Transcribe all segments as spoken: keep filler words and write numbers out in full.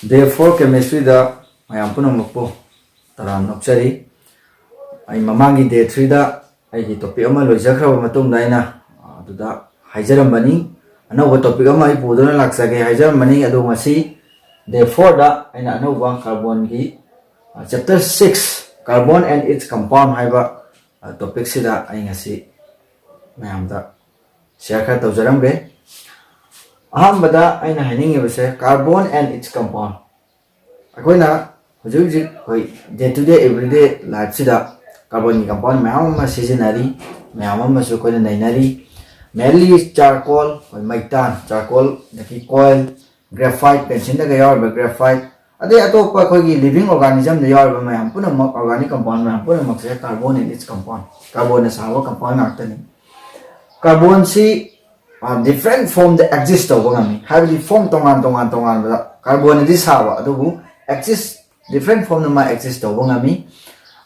Day four chemistryꯗ ꯃꯌꯥꯝ ꯄꯨꯝꯅꯃꯛꯄꯨ ꯇꯔꯥꯝꯅ ꯑꯣꯛꯆꯔꯤ꯫ ꯑꯩ ꯃꯃꯥꯡꯒꯤ day threeꯗ ꯑꯩꯒꯤ topic ꯑꯃ ꯂꯣꯏꯖꯈ꯭ꯔꯕ ꯃꯇꯨꯡꯗ ꯑꯩꯅ ꯑꯗꯨꯗ ꯍꯥꯏꯖꯔꯝꯕꯅꯤ, ꯑꯅꯧꯕ topic ꯑꯃ ꯑꯩ ꯄꯨꯗꯨꯅ ꯂꯥꯛꯆꯒꯦ ꯍꯥꯏꯖꯔꯝꯕꯅꯤ꯫ ꯑꯗꯨ ꯉꯁꯤ day fourꯗ ꯑꯩꯅ ꯑꯅꯧꯕ carbonꯒꯤ, ꯑ, chapter six, carbon and its compound ꯍꯥꯏꯕ, ꯑ, topicꯁꯤꯗ ꯑꯩ ꯉꯁꯤ ꯃꯌꯥꯝꯗ share ꯈꯔ ꯇꯧꯖꯔꯝꯒꯦ꯫ ꯑꯍꯥꯟꯕꯗ ꯑꯩꯅ ꯍꯥꯏꯅꯤꯡꯉꯤꯕꯁꯦ, carbon and its compound꯫ ꯑꯩꯈꯣꯏꯅ ꯍꯧꯖꯤꯛ ꯍꯧꯖꯤꯛ ꯑꯩꯈꯣꯏ day to day everyday lifeꯁꯤꯗ carbonꯒꯤ compound ꯃꯌꯥꯝ ꯑꯃ ꯁꯤꯖꯤꯟꯅꯔꯤ, ꯃꯌꯥꯝ ꯑꯃꯁꯨ ꯑꯩꯈꯣꯏꯅ ꯅꯩꯅꯔꯤ꯫ Mainly charcoal, ꯑꯩꯈꯣꯏ ꯃꯩꯇꯥꯟ, charcoal, ꯑꯗꯒꯤ coal, graphite, pencilꯗꯒ ꯌꯥꯎꯔꯤꯕ graphite, ꯑꯗꯩ ꯑꯇꯣꯞꯄ ꯑꯩꯈꯣꯏꯒꯤ living organismꯗ ꯌꯥꯎꯔꯤꯕ ꯃꯌꯥꯝ ꯄꯨꯝꯅꯃꯛ, organic compound ꯃꯌꯥꯝ ꯄꯨꯝꯅꯃꯛꯁꯦ carbon and its compound, carbonꯅ ꯁꯥꯕ compound ꯉꯥꯛꯇꯅꯤ꯫ Carbonꯁꯤ, ꯑ, different formꯗ exist ꯇꯧꯕ ꯉꯝꯃꯤ, ꯍꯥꯏꯕꯗꯤ form ꯇꯣꯉꯥꯟ ꯇꯣꯉꯥꯟ ꯇꯣꯉꯥꯟꯕꯗ carbonꯅꯗꯤ ꯁꯥꯕ, ꯑꯗꯨꯕꯨ exist, different formꯗ ꯃꯥ exist ꯇꯧꯕ ꯉꯝꯃꯤ꯫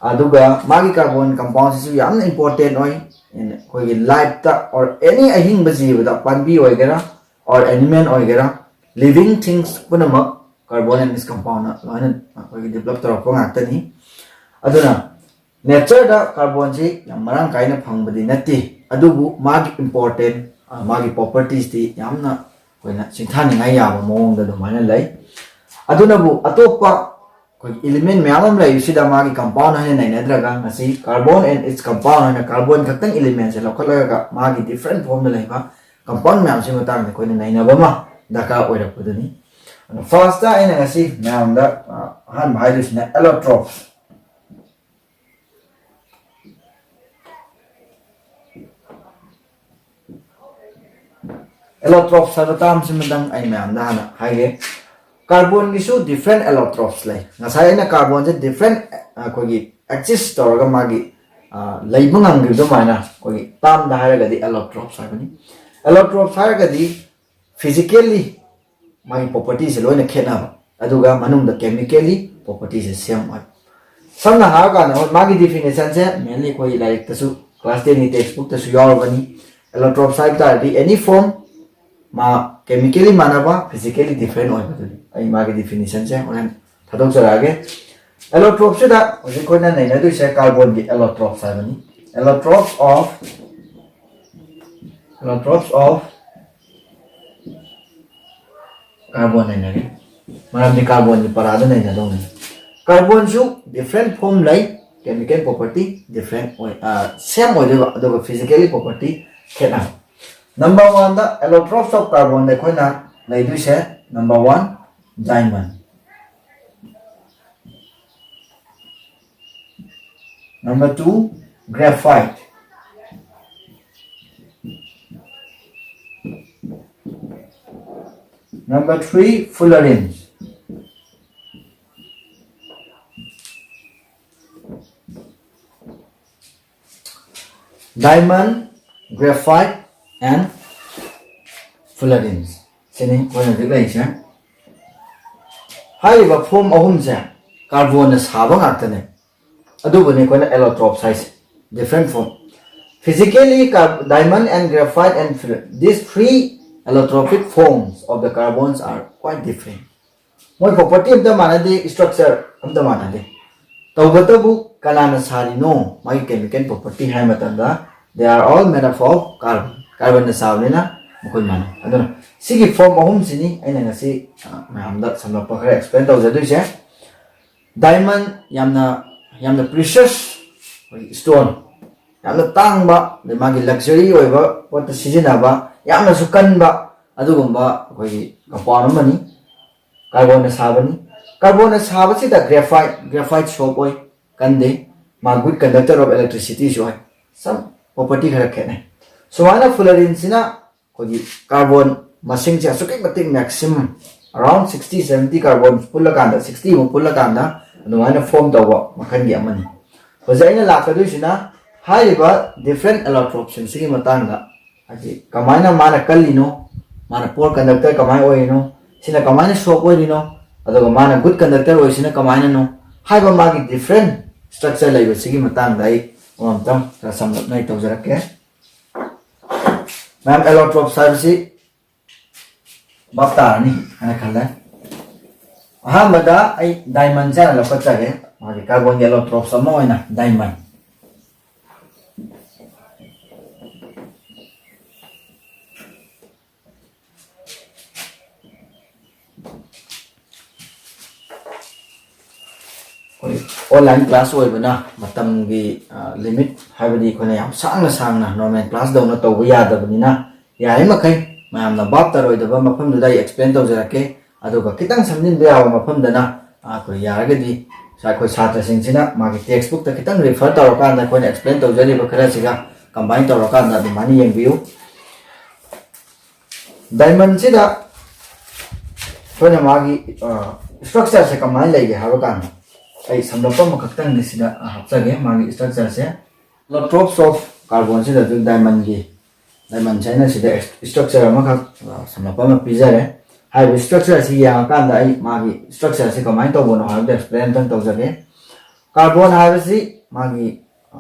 ꯑꯗꯨꯒ ꯃꯥꯒꯤ carbon compoundꯁꯤꯁꯨ ꯌꯥꯝꯅ important ꯑꯣꯏ꯫ ꯑꯩꯈꯣꯏꯒꯤ lifeꯇ or any ꯑꯍꯤꯡꯕ ꯖꯤꯕꯗ, ꯄꯥꯝꯕꯤ ꯑꯣꯏꯒꯦꯔꯥ or animal ꯑꯣꯏꯒꯦꯔꯥ, living things ꯄꯨꯝꯅꯃꯛ carbon and its compoundꯅ ꯂꯣꯏꯅ ꯑꯩꯈꯣꯏꯒꯤ develop ꯇꯧꯔꯛꯄ ꯉꯥꯛꯇꯅꯤ꯫ ꯑꯗꯨꯅ natureꯗ carbonꯁꯤ ꯌꯥꯝ ꯃꯔꯥꯡ ꯀꯥꯏꯅ ꯐꯪꯕꯗꯤ ꯅꯠꯇꯦ, ꯑꯗꯨꯕꯨ ꯃꯥꯒꯤ important, ꯑ, ꯃꯥꯒꯤ propertiesꯇꯤ ꯌꯥꯝꯅ ꯑꯩꯈꯣꯏꯅ ꯁꯤꯡꯊꯥꯅꯤꯡꯉꯥꯏ ꯌꯥꯕ ꯃꯑꯣꯡꯗ ꯑꯗꯨꯃꯥꯏꯅ ꯂꯩ꯫ ꯑꯗꯨꯅꯕꯨ ꯑꯇꯣꯞꯄ ꯑꯩꯈꯣꯏꯒꯤ element ꯃꯌꯥꯝ ꯑꯃ ꯂꯩꯔꯤꯁꯤꯗ ꯃꯥꯒꯤ compound ꯍꯥꯏꯅ ꯅꯩꯅꯗ꯭ꯔꯒ, ꯉꯁꯤ carbon and its compound ꯍꯥꯏꯅ carbon ꯈꯛꯇꯪ elementꯁꯦ ꯂꯧꯈꯠꯂꯒ ꯃꯥꯒꯤ different formꯗ ꯂꯩꯕ compound ꯃꯌꯥꯝꯁꯤꯒꯤ ꯃꯇꯥꯡꯗ ꯑꯩꯈꯣꯏꯅ ꯅꯩꯅꯕ ꯑꯃ ꯗꯔꯀꯥꯔ ꯑꯣꯏꯔꯛꯄꯗꯨꯅꯤ꯫ ꯑꯗꯣ firstꯇ ꯑꯩꯅ ꯉꯁꯤ ꯃꯌꯥꯝꯗ, ꯑ, ꯑꯍꯥꯟꯕ ꯍꯥꯏꯗꯣꯏꯁꯤꯅ allotrope꯫ Allotrope ꯍꯥꯏꯕ termꯁꯤꯃꯇꯪ ꯑꯩ ꯃꯌꯥꯝꯗ ꯍꯥꯟꯅ ꯍꯥꯏꯒꯦ꯫ Carbonꯒꯤꯁꯨ different allotropes ꯂꯩ꯫ ꯉꯁꯥꯏ ꯑꯩꯅ carbonꯁꯦ different, ꯑ, ꯑꯩꯈꯣꯏꯒꯤ exist ꯇꯧꯔꯒ ꯃꯥꯒꯤ, ꯑ, ꯂꯩꯕ ꯉꯝꯈꯤꯕ ꯑꯗꯨꯃꯥꯏꯅ ꯑꯩꯈꯣꯏꯒꯤ termꯗ ꯍꯥꯏꯔꯒꯗꯤ allotropes ꯍꯥꯏꯕꯅꯤ꯫ Allotropes ꯍꯥꯏꯔꯒꯗꯤ physically ꯃꯥꯒꯤ propertyꯁꯦ ꯂꯣꯏꯅ ꯈꯦꯠꯅꯕ, ꯑꯗꯨꯒ ꯃꯅꯨꯡꯗ chemically propertyꯁꯦ same ꯑꯣꯏꯕ꯫ ꯁꯝꯅ ꯍꯥꯏꯔꯀꯥꯟꯗ, ꯍꯣꯏ, ꯃꯥꯒꯤ definitionꯁꯦ mainly ꯑꯩꯈꯣꯏ ꯂꯥꯏꯔꯤꯛꯇꯁꯨ, class tenꯒꯤ textbookꯇꯁꯨ ꯌꯥꯎꯔꯕꯅꯤ꯫ Allotropes ꯍꯥꯏꯕ ꯇꯥꯔꯗꯤ any form ꯃꯥ chemically ꯃꯥꯟꯅꯕ, physically different ꯑꯣꯏꯕꯗꯨꯅꯤ꯫ ꯑꯩ ꯃꯥꯒꯤ definition ꯁꯦ ꯍꯣꯔꯦꯟ ꯊꯥꯗꯣꯛꯆꯔꯛꯑꯒꯦ꯫ Allotropes ꯁꯤꯗ ꯍꯧꯖꯤꯛ ꯑꯩꯈꯣꯏꯅ ꯅꯩꯅꯗꯣꯏꯁꯦ carbon ꯒꯤ allotropes ꯍꯥꯏꯕꯅꯤ꯫ Allotropes of allotropes of carbon ꯅꯩꯅꯒꯦ꯫ ꯃꯔꯝꯗꯤ carbon ꯒꯤ ꯄꯔꯥꯗ ꯅꯩꯅꯗꯧꯅꯤ꯫ Carbon ꯁꯨ different form ꯂꯩ, chemical property different ꯑꯣꯏ, same ꯑꯣꯏꯗꯣꯏꯕ, ꯑꯗꯨꯒ physically property ꯈꯦꯠꯅꯕ꯫ Number one the allotropes of carbon ꯗ ꯑꯩꯈꯣꯏꯅ ꯂꯩꯗꯣꯏꯁꯦ, number one, diamond, number two, graphite, number three, fullerenes, diamond, graphite and fullerenes꯫ ꯁꯤꯅꯤ ꯑꯩꯈꯣꯏꯅ ꯍꯧꯖꯤꯛ ꯂꯩꯔꯤꯁꯦ꯫ ꯍꯥꯏꯔꯤꯕ form ꯑꯍꯨꯝꯁꯦ carbon ꯅ ꯁꯥꯕ ꯉꯥꯛꯇꯅꯦ꯫ ꯑꯗꯨꯕꯨꯅꯤ ꯑꯩꯈꯣꯏꯅ allotropes ꯍꯥꯏꯁꯦ, different form꯫ Physically, car-, diamond and graphite and fl-, these three allotropic forms of the carbons are quite different. ꯃꯣꯏ property ꯑꯝꯇ ꯃꯥꯟꯅꯗꯦ, structure ꯑꯝꯇ ꯃꯥꯟꯅꯗꯦ꯫ ꯇꯧꯕꯇꯕꯨ ꯀꯅꯥꯅ ꯁꯥꯔꯤꯅꯣ? ꯃꯥꯒꯤ chemical property ꯍꯥꯏ ꯃꯇꯝꯗ, they are all made up of carbon꯫ Carbon ꯅ ꯁꯥꯕꯅꯤꯅ ꯃꯈꯣꯏ ꯃꯥꯟꯅꯩ꯫ ꯑꯗꯨꯅ ꯁꯤꯒꯤ form ꯑꯍꯨꯝꯁꯤꯅꯤ ꯑꯩꯅ ꯉꯁꯤ, ꯑ, ꯃꯌꯥꯝꯗ ꯁꯝꯂꯞꯄ ꯈꯔ explain ꯇꯧꯖꯗꯣꯏꯁꯦ꯫ Diamond ꯌꯥꯝꯅ, ꯌꯥꯝꯅ precious ꯑꯩꯈꯣꯏꯒꯤ stone, ꯌꯥꯝꯅ ꯇꯥꯡꯕ, ꯑꯗꯩ ꯃꯥꯒꯤ luxury ꯑꯣꯏꯕ ꯄꯣꯠꯇ ꯁꯤꯖꯤꯟꯅꯕ, ꯌꯥꯝꯅꯁꯨ ꯀꯟꯕ ꯑꯗꯨꯒꯨꯝꯕ ꯑꯩꯈꯣꯏꯒꯤ compound ꯑꯃꯅꯤ꯫ Carbon ꯅ ꯁꯥꯕꯅꯤ꯫ Carbon ꯅ ꯁꯥꯕꯁꯤꯗ graphite, graphite soft ꯑꯣꯏ, ꯀꯟꯗꯦ꯫ ꯃꯥ good conductor of electricity ꯁꯨ ꯑꯣꯏ꯫ Some property ꯈꯔ ꯈꯦꯠꯅꯩ꯫ ꯁꯨꯃꯥꯏꯅ fullerene ꯁꯤꯅ ꯑꯩꯈꯣꯏꯒꯤ carbon ꯃꯁꯤꯡꯁꯦ ꯑꯁꯨꯛꯀꯤ ꯃꯇꯤꯛ maximum, around sixty, seventy carbon ꯄꯨꯜꯂꯀꯥꯟꯗ, sixty ꯃꯨꯛ ꯄꯨꯜꯂꯀꯥꯟꯗ ꯑꯗꯨꯃꯥꯏꯅ form ꯇꯧꯕ ꯃꯈꯜꯒꯤ ꯑꯃꯅꯤ꯫ ꯍꯧꯖꯤꯛ ꯑꯩꯅ ꯂꯥꯛꯀꯗꯣꯏꯁꯤꯅ ꯍꯥꯏꯔꯤꯕ different allotropes ꯁꯤꯡꯁꯤꯒꯤ ꯃꯇꯥꯡꯗ, ꯍꯥꯏꯗꯤ ꯀꯃꯥꯏꯅ ꯃꯥꯅ ꯀꯜꯂꯤꯅꯣ, ꯃꯥꯅ poor conductor ꯀꯃꯥꯏꯅ ꯑꯣꯏꯔꯤꯅꯣ, ꯁꯤꯅ ꯀꯃꯥꯏꯅ soft ꯑꯣꯏꯔꯤꯅꯣ, ꯑꯗꯨꯒ ꯃꯥꯅ good conductor ꯑꯣꯏꯔꯤꯁꯤꯅ ꯀꯃꯥꯏꯅꯅꯣ ꯍꯥꯏꯕ ꯃꯥꯒꯤ different structure ꯂꯩꯕꯁꯤꯒꯤ ꯃꯇꯥꯡꯗ ꯑꯩ ꯑꯃꯃꯝꯇꯪ ꯈꯔ ꯁꯝꯂꯞꯅ ꯑꯩ ꯇꯧꯖꯔꯛꯀꯦ꯫ ꯃꯌꯥꯝ, allotropes ꯍꯥꯏꯕꯁꯤ ꯚꯥꯞ ꯇꯥꯔꯅꯤ ꯍꯥꯏꯅ ꯈꯜꯂꯦ꯫ ꯑꯍꯥꯟꯕꯗ ꯑꯩ diamond ꯁꯦ ꯍꯥꯟꯅ ꯂꯧꯈꯠꯆꯒꯦ꯫ ꯃꯥꯒꯤ carbon ꯒꯤ allotropes ꯑꯃ ꯑꯣꯏꯅ diamond꯫ ꯑꯩꯈꯣꯏ online class ꯑꯣꯏꯕꯅ ꯃꯇꯝꯒꯤ, ꯑ, limit, ꯍꯥꯏꯕꯗꯤ ꯑꯩꯈꯣꯏꯅ ꯌꯥꯝ ꯁꯥꯡꯅ ꯁꯥꯡꯅ normal class ꯗꯧꯅ ꯇꯧꯕ ꯌꯥꯗꯕꯅꯤꯅ, ꯌꯥꯔꯤꯃꯈꯩ ꯃꯌꯥꯝꯅ ꯚꯥꯞ ꯇꯥꯔꯣꯏꯗꯕ ꯃꯐꯝꯗꯨꯗ ꯑꯩ explain ꯇꯧꯖꯔꯛꯀꯦ꯫ ꯑꯗꯨꯒ ꯈꯤꯇꯪ ꯁꯝꯖꯤꯟꯕ ꯌꯥꯕ ꯃꯐꯝꯗꯅ, ꯑ, ꯑꯩꯈꯣꯏ ꯌꯥꯔꯒꯗꯤ ꯁꯥ-, ꯑꯩꯈꯣꯏ ꯁꯥꯇ꯭ꯔꯁꯤꯡꯁꯤꯅ ꯃꯥꯒꯤ text book ꯇ ꯈꯤꯇꯪ refer ꯇꯧꯔꯀꯥꯟꯗ ꯑꯩꯈꯣꯏꯅ explain ꯇꯧꯖꯔꯤꯕ ꯈꯔꯁꯤꯒ combine ꯇꯧꯔꯀꯥꯟꯗ ꯑꯗꯨꯃꯥꯏꯅ ꯌꯦꯡꯕꯤꯌꯨ꯫ Diamond ꯁꯤꯗ ꯑꯩꯈꯣꯏꯅ ꯃꯥꯒꯤ, ꯑ, structure ꯁꯦ ꯀꯃꯥꯏꯅ ꯂꯩꯒꯦ ꯍꯥꯏꯕ ꯀꯥꯟꯗ, ꯑꯩ ꯁꯝꯂꯞꯄ ꯑꯃꯈꯛꯇꯪꯗꯤ ꯁꯤꯗ, ꯑ, ꯍꯥꯞꯆꯒꯦ꯫ ꯃꯥꯒꯤ structure say allotropes of carbon ꯁꯤꯗꯁꯨ diamond ꯒꯤ, diamond ꯁꯦ ꯑꯩꯅ ꯁꯤꯗ structure ꯑꯃꯈꯛ, ꯑ, ꯁꯝꯂꯞꯄ ꯑꯃ ꯄꯤꯖꯔꯦ꯫ ꯍꯥꯏꯔꯤꯕ structure ꯑꯁꯤ ꯌꯦꯡꯉꯀꯥꯟꯗ ꯑꯩ ꯃꯥꯒꯤ structure ꯑꯁꯤ ꯀꯃꯥꯏꯅ ꯇꯧꯕꯅꯣ ꯍꯥꯏꯕꯗꯨ explain ꯑꯝꯇꯪ ꯇꯧꯖꯒꯦ꯫ Carbon ꯍꯥꯏꯕꯁꯤ ꯃꯥꯒꯤ, ꯑ,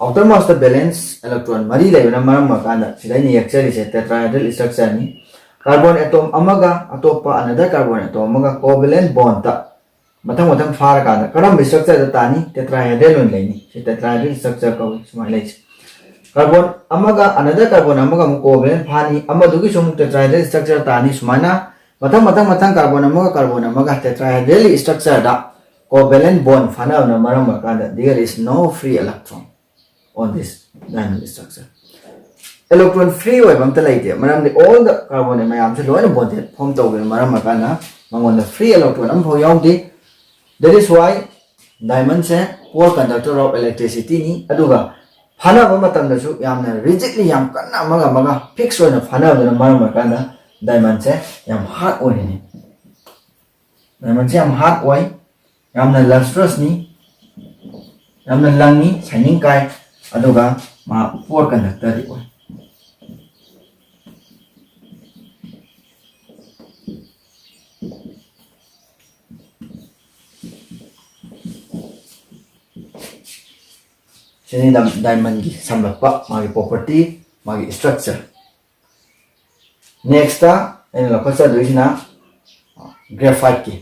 outermost valence electron ꯃꯔꯤ ꯂꯩꯕꯅ ꯃꯔꯝ ꯑꯣꯏꯔꯀꯥꯟꯗ ꯁꯤꯗ ꯑꯩꯅ ꯌꯦꯛꯆꯔꯤꯁꯦ tetrahedral structure ꯅꯤ꯫ Carbon atom ꯑꯃꯒ ꯑꯇꯣꯞꯄ another carbon atom ꯑꯃꯒ covalent bond ꯇ ꯃꯊꯪ ꯃꯊꯪ ꯐꯥꯔꯀꯥꯟꯗ ꯀꯔꯝꯕ structure ꯗ ꯇꯥꯅꯤ? Tetrahedral ꯑꯣꯏꯅ ꯂꯩꯅꯤ꯫ ꯁꯤ tetrahedral structure ꯀꯧꯏ꯫ ꯁꯨꯃꯥꯏꯅ ꯂꯩꯁꯦ꯫ Carbon ꯑꯃꯒ another carbon ꯑꯃꯒ ꯑꯃꯨꯛ covalent ꯐꯥꯅꯤ, ꯑꯃꯗꯨꯒꯤꯁꯨ ꯑꯃꯨꯛ tetrahedral structure ꯇꯥꯅꯤ꯫ ꯁꯨꯃꯥꯏꯅ ꯃꯊꯪ ꯃꯊꯪ ꯃꯊꯪ carbon ꯑꯃꯒ carbon ꯑꯃꯒ tetrahedral structure ꯗ covalent bond ꯐꯥꯅꯕꯅ ꯃꯔꯝ ꯑꯣꯏꯔꯀꯥꯟꯗ there is no free electron on this diamond structure. Electron free ꯑꯣꯏꯕ ꯑꯝꯇ ꯂꯩꯇꯦ, ꯃꯔꯝꯗꯤ all the carbon ꯃꯌꯥꯝꯁꯦ ꯂꯣꯏꯅ bonded form ꯇꯧꯕꯅ ꯃꯔꯝ ꯑꯣꯏꯔꯀꯥꯟꯗ ꯃꯉꯣꯟꯗ free electron ꯑꯃꯐꯥꯎ ꯌꯥꯎꯗꯦ꯫ That is why diamond say poor conductor of electricity ꯅꯤ꯫ ꯑꯗꯨꯒ ꯐꯥꯅꯕ ꯃꯇꯝꯗꯁꯨ ꯌꯥꯝꯅ rigidly, ꯌꯥꯝ ꯀꯟꯅ ꯑꯃꯒ ꯑꯃꯒ fix ꯑꯣꯏꯅ ꯐꯥꯅꯕꯗꯨꯅ ꯃꯔꯝ ꯑꯣꯏꯔꯀꯥꯟꯗ diamond ꯁꯦ ꯌꯥꯝ hard ꯑꯣꯏꯔꯤꯅꯤ꯫ Diamond ꯁꯦ ꯌꯥꯝ hard ꯑꯣꯏ, ꯌꯥꯝꯅ lustrous ꯅꯤ, ꯌꯥꯝꯅ ꯂꯪꯉꯤ, shining ꯀꯥꯏ, ꯑꯗꯨꯒ ꯃꯥ poor conductor ꯗꯤ ꯑꯣꯏ꯫ ꯁꯤꯅꯤ ꯗꯥꯏꯃꯟꯒꯤ ꯁꯝꯂꯞꯄ ꯃꯥꯒꯤ property, ꯃꯥꯒꯤ structure꯫ Next ꯇ ꯑꯩꯅ ꯂꯧꯈꯠꯆꯗꯣꯏꯁꯤꯅ graphite ꯀꯤ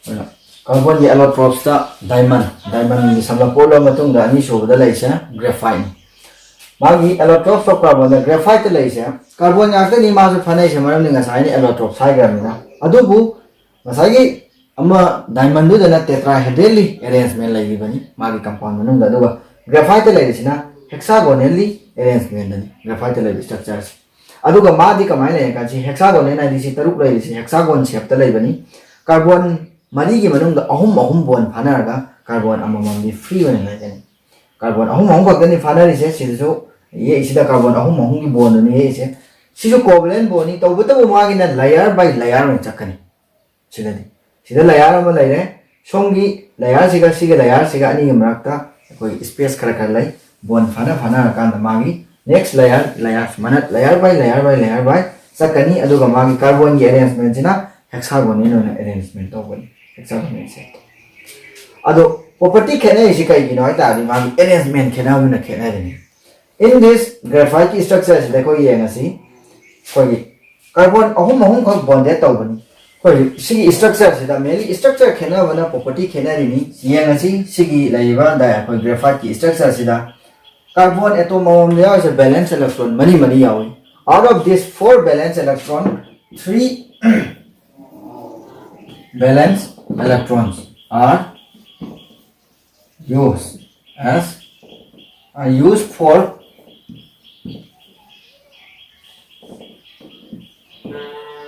ꯑꯣꯏꯅ carbon ꯒꯤ allotropes ꯇ diamond, diamond ꯒꯤ ꯁꯝꯂꯞ ꯄꯣꯠꯂꯕ ꯃꯇꯨꯡꯗ ꯑꯅꯤꯁꯨꯕꯗ ꯂꯩꯔꯤꯁꯦ graphite ꯅꯤ꯫ ꯃꯥꯒꯤ allotropes of carbon the graphite ꯇ ꯂꯩꯔꯤꯁꯦ carbon ꯉꯥꯛꯇꯅꯤ ꯃꯥꯁꯨ ꯐꯥꯅꯩꯁꯦ, ꯃꯔꯝꯗꯤ ꯉꯁꯥꯏ ꯑꯩꯅ allotropes ꯍꯥꯏꯈ꯭ꯔꯕꯅꯤꯅ꯫ ꯑꯗꯨꯕꯨ ꯉꯁꯥꯏꯒꯤ ꯑꯃ diamond ꯗꯨꯗꯅ tetrahedrally arrangement ꯂꯩꯔꯤꯕꯅꯤ ꯃꯥꯒꯤ compound ꯃꯅꯨꯡꯗ, ꯑꯗꯨꯒ graphite ꯇ ꯂꯩꯔꯤꯁꯤꯅ hexagonally arrangement ꯅꯤ graphite ꯇ ꯂꯩꯔꯤꯕ structure ꯁꯦ꯫ ꯑꯗꯨꯒ ꯃꯥꯗꯤ ꯀꯃꯥꯏꯅ ꯂꯩ ꯍꯥꯏ ꯀꯥꯟꯁꯤ, hexagonal ꯍꯥꯏꯗꯤ ꯁꯤ ꯇꯔꯨꯛ ꯂꯩꯔꯤꯁꯤ hexagon shape ꯇ ꯂꯩꯕꯅꯤ꯫ Carbon ꯃꯔꯤꯒꯤ ꯃꯅꯨꯡꯗ ꯑꯍꯨꯝ ꯑꯍꯨꯝ bond ꯐꯥꯅꯔꯒ carbon ꯑꯃꯃꯝꯗꯤ free ꯑꯣꯏꯅ ꯂꯩꯒꯅꯤ꯫ Carbon ꯑꯍꯨꯝ ꯑꯍꯨꯝ ꯈꯛꯇꯅꯤ ꯐꯥꯅꯔꯤꯁꯦ꯫ ꯁꯤꯗꯁꯨ ꯌꯦꯛꯏꯁꯤꯗ carbon ꯑꯍꯨꯝ ꯑꯍꯨꯝꯒꯤ bond ꯅꯤ ꯌꯦꯛꯏꯁꯦ꯫ ꯁꯤꯁꯨ covalent bond ꯅꯤ, ꯇꯧꯕꯇꯕꯨ ꯃꯥꯒꯤꯅ layer by layer ꯑꯣꯏꯅ ꯆꯠꯀꯅꯤ꯫ ꯁꯤꯗꯗꯤ ꯁꯤꯗ layer ꯑꯃ ꯂꯩꯔꯦ, ꯁꯣꯝꯒꯤ layer ꯁꯤꯒ ꯁꯤꯒꯤ layer ꯁꯤꯒ ꯑꯅꯤꯒꯤ ꯃꯔꯛꯇ ꯑꯩꯈꯣꯏ space ꯈꯔ ꯈꯔ ꯂꯩ꯫ Bond ꯐꯥꯅ ꯐꯥꯅꯔꯀꯥꯟꯗ ꯃꯥꯒꯤ next layer, layer ꯃꯅꯠ, layer by layer by layer by ꯆꯠꯀꯅꯤ꯫ ꯑꯗꯨꯒ ꯃꯥꯒꯤ carbon ꯒꯤ arrangement ꯁꯤꯅ hexagonal ꯑꯣꯏꯅ arrangement ꯇꯧꯒꯅꯤ, hexagonal shape꯫ ꯑꯗꯣ property ꯈꯦꯠꯅꯔꯤꯁꯤ ꯀꯩꯒꯤꯅꯣ ꯍꯥꯏ ꯇꯥꯔꯗꯤ ꯃꯥꯒꯤ arrangement ꯈꯦꯠꯅꯕꯅ ꯈꯦꯠꯅꯔꯤꯅꯤ꯫ In this graphite ꯀꯤ structure ꯁꯤꯗ ꯑꯩꯈꯣꯏ ꯌꯦꯡꯉꯁꯤ, ꯑꯩꯈꯣꯏꯒꯤ carbon ꯑꯍꯨꯝ ꯑꯍꯨꯝ ꯈꯛ bonded ꯇꯧꯕꯅꯤ꯫ ꯑꯩꯈꯣꯏ ꯁꯤꯒꯤ structure ꯁꯤꯗ mainly structure ꯈꯦꯠꯅꯕꯅ property ꯈꯦꯠꯅꯔꯤꯅꯤ꯫ ꯌꯦꯡꯉꯁꯤ ꯁꯤꯒꯤ ꯂꯩꯔꯤꯕ ꯗꯥꯏ-, ꯑꯩꯈꯣꯏ graphite ꯀꯤ structure ꯁꯤꯗ carbon atom ꯑꯃꯃꯝꯗ ꯌꯥꯎꯔꯤꯁꯦ valence electron ꯃꯔꯤ ꯃꯔꯤ ꯌꯥꯎꯏ꯫ Out of this four valence electron, three valence electrons are used as, are used for,